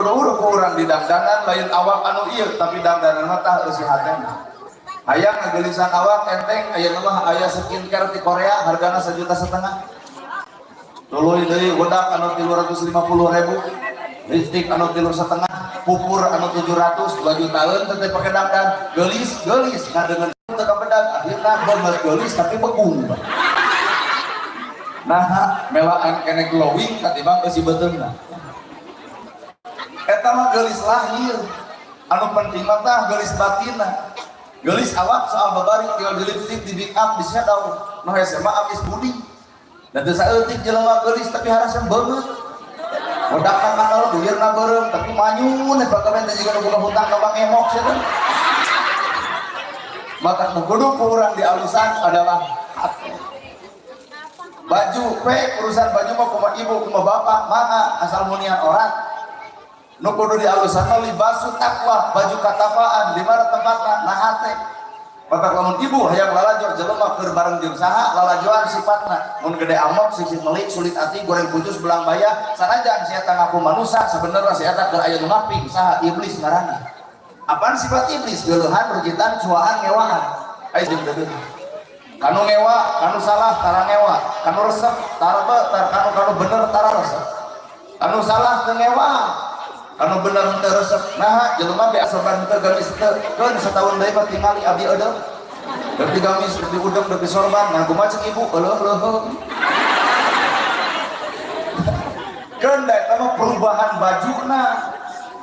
Kudu ku urang di dangdanan lain awak anu ieu, tapi dangdanan mah tah eusi hatena. Hayang ngageulisan awak enteng, ayeuna mah aya skincare ti Korea hargana 1,5 juta. Tuluy deui wedak anu 350.000, lipstik anu 3,5, pupur anu 700, 2 jutaan teh pake dangdan. Geulis, geulis ngadeungeun teu kabedag, akhirna beungeut geulis tapi begung. Nah, melaan kene glowing katimbang eusi beuteungna. Eta mah geulis lahir. Anu penting mah tah geulis batinna. Geulis awak soal babari tinggal di lipstik, di make up, di shadow. Nu hese mah abis budi. Dan teu saeutik jelema geulis tapi harasem beungeut. Wedakna kanal, duirna beureum tapi manyun eta pagawean teh jiga nu boga hutang ka Bang Emok sia teh. Maka nu kudu ku urang dialusan adalah hati. Baju, pe urusan baju mah kumaha ibu, kumaha bapak, mangga asal munian orat. Nu kudu dialusan mah libasu takwa, baju katakwaan, di mana tempatna? Na hate. Maka lamun ibu hayang lalajo jelema keur bareng jeung saha, lalajoan sifatna. Mun gede amok, sisih melik, sulit ati, goreng putus belang bayah, sanajan si eta ngaku manusa, sebenarnya si eta keur aya nu ngaping, saha? Iblis ngaranna. Apaan sifat iblis? Geuleuhan, rujitan, cuaan, ngewaan. Ayo jeung deudeuh. Kanu ngewa, kanu salah, tara ngewa. Kanu resep, tara be, tar kanu kanu bener, tara resep. Kanu salah teu ngewa. Kanu bener teu resep. Nah, jelema ge asoban teu gamis teu. Keun sataun deui mah tingali abdi eudeung. Demi gamis, demi udeng, demi sorban, ngan kumaha cek ibu, euleuh leuheung. Keun da eta mah perubahan bajuna.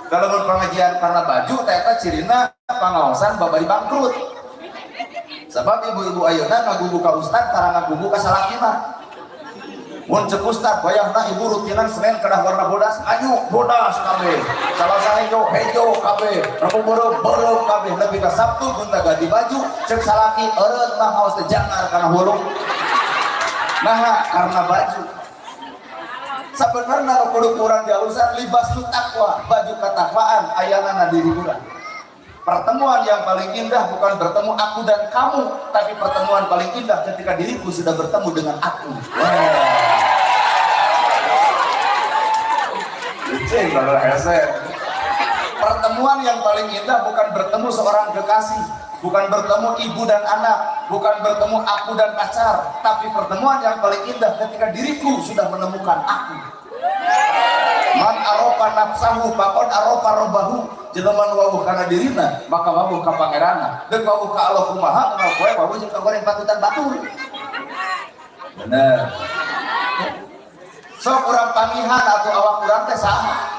Kalau mun pengajian karena baju, teh eta cirina pangaosan babari bangkrut. Sebab ibu-ibu ayeuna ngagugu ka ustad, tara ngagugu ka salakina. Mun cek ustad, bayangna ibu rutinan Senin kedah warna bodas, ayu bodas kabeh. Salasa hejo, hejo kabeh. Rabu beureum, beureum kabeh. Nepi ka Sabtu gonta ganti baju, cek salaki eureun mah ngaos teh jangar kana hulu. Nah, karena baju. Sebenarnya nu kudu kurang dialusan libasu takwa, baju katakwaan ayana na diri urang. Pertemuan yang paling indah bukan bertemu aku dan kamu, tapi pertemuan paling indah ketika diriku sudah bertemu dengan aku. Wah. Licin kalau hese. Pertemuan yang paling indah bukan bertemu seorang kekasih, bukan bertemu ibu dan anak, bukan bertemu aku dan pacar, tapi pertemuan yang paling indah ketika diriku sudah menemukan aku. Man arofa nafsahu faqad arofa robbahu. Jelema nu wawuh kana dirina maka wawuh ka pangeranna. Deuk wawuh ka Allah kumaha unggal poe wawuh jeung kagoreng patutan batur. Bener. Sok urang pamihan atau awak urang teh saha?